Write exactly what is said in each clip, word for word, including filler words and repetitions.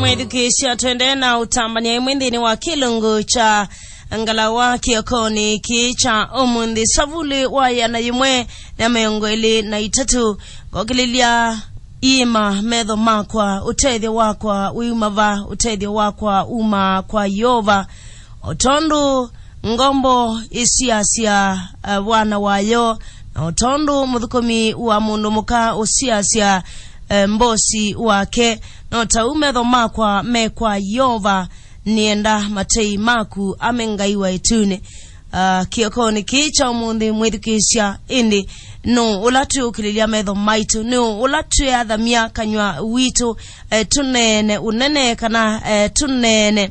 Mwĩthukĩĩsya, twendee na ũtambania ĩmwe nthĩnĩ wa kĩlungu kya ngalawa kĩokonĩ kĩĩ kya ũmũnthĩ. Savuli wa ĩana yĩmwe na mĩongo ĩlĩ na itatũ. Ngokĩlĩlya iĩma metho makwa, ũtethyo wakwa wiuma va? Ũtethyo wakwa umaa kwa Yeova. O tondũ ngombo ĩsiasya, eh, vwana wayo, na o tondũ mũthũkũmi wa mũndũ mũka ũsiasya, eh, mbosi wake, no ta ũu metho makwa me kwa Yeova, nĩenda matei maku, ame Ngai wa ĩtunĩ. Ah, kĩokonĩ kĩĩ kya ũmũnthĩ, mwĩthukĩĩsya, ĩndĩ nũũ ũla twĩũkĩlĩlya metho maitũ? Nũũ ũla twĩathamya kanyw'a witũ, eh, tũneene ũnene kana, eh, tũneene,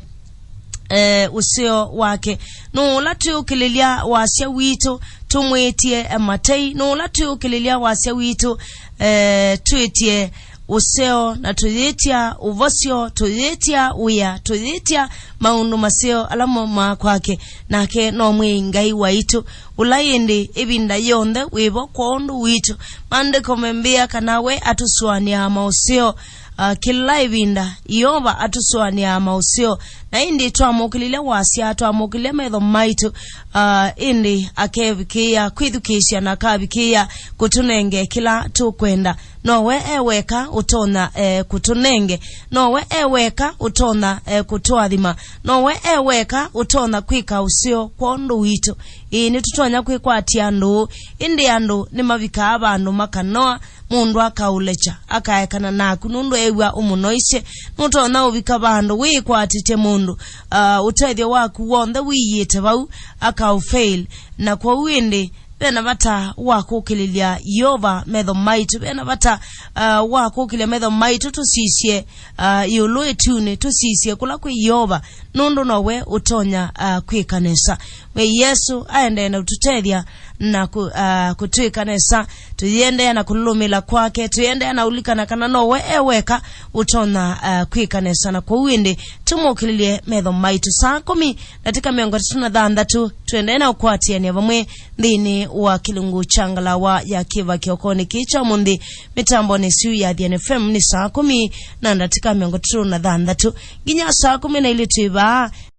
eh, ũseo wake? Nũũ ũla twĩũkĩlĩlya wasya witũ tũmwĩtye, eh, matei? Nũũ ũla twĩũkĩlĩlya wasya witũ, eh, twĩtye ũseo, na tũyĩtya ũvosyo, tũyĩtya wĩa, tũyĩtya maũndũ maseo ala maumaa kwake? Nake no Mwĩai Ngai waitũ, ũla ĩndĩ ĩvinda yonthe wĩ vo kwondũ witũ. Maandĩko membĩa kana we atũsũanĩaa maũseo, ah, kĩla ĩvinda. Yeova atũsũanĩaa maũseo. Na ĩndĩ twamũkĩlĩlya wasya, twamũkĩlĩlya metho maitũ, ah, ĩndĩ akevikĩĩa kwĩthukĩĩsya na akavikĩĩa kũtũnenge kĩla tũkwenda. Nowe e weka ũtonya, eh, kũtũnenge. Nowe e weka ũtonya, eh, kũtũathima. Nowe e weka ũtonya kwĩka ũseo kwondũ witũ. Ĩĩ, nĩtũtonya kwĩkwatya andũ, ĩndĩ andũ nĩmavikaa vandũ makanoa, mũndũ akaũlekya, akaekana naku nũndũ ew'a ũmũnoisye. Nũtonya ũvika vandũ wĩkwatĩtye mũndũ, ah, ũtethyo waku w'onthe wĩiĩte vau, akaũfail. Na kwoou ĩndĩ, vena vata wa kũkĩlĩlya Yeova metho maitũ, vena vata, ah, wa kũkĩlya metho maitũ tũsisye, ah, ĩũlũ ĩtunĩ, tũsisye kũla kwĩ Yeova, nũndũ nowe ũtonya, ah, kwĩka nesa. Mwĩai Yesũ aendee na ũtũtethya na kũ-, ah, kũtwĩka nesa, tũyĩendeea na kũlũlũmĩla kwake, tũyĩendeea na ũlikana kana nowe e weka ũtonya, ah, kwĩka nesa. Na kwoou ĩndĩ, tũmũkĩlĩlye metho maitũ. Saa kũmi na ndatĩka mĩongo ĩtatũ na thanthatũ, tũendee na ũkwatĩanĩa vamwe nthĩnĩ wa kĩlungu kya ngalawa ya kĩva kĩokonĩ kĩĩ kya ũmũnthĩ. Mĩtambonĩ ĩsu ya Athiani F M nĩ saa kũmi na ndatĩka mĩongo ĩtatũ na thanthatũ nginya saa kũmi na ilĩ twĩ vaa.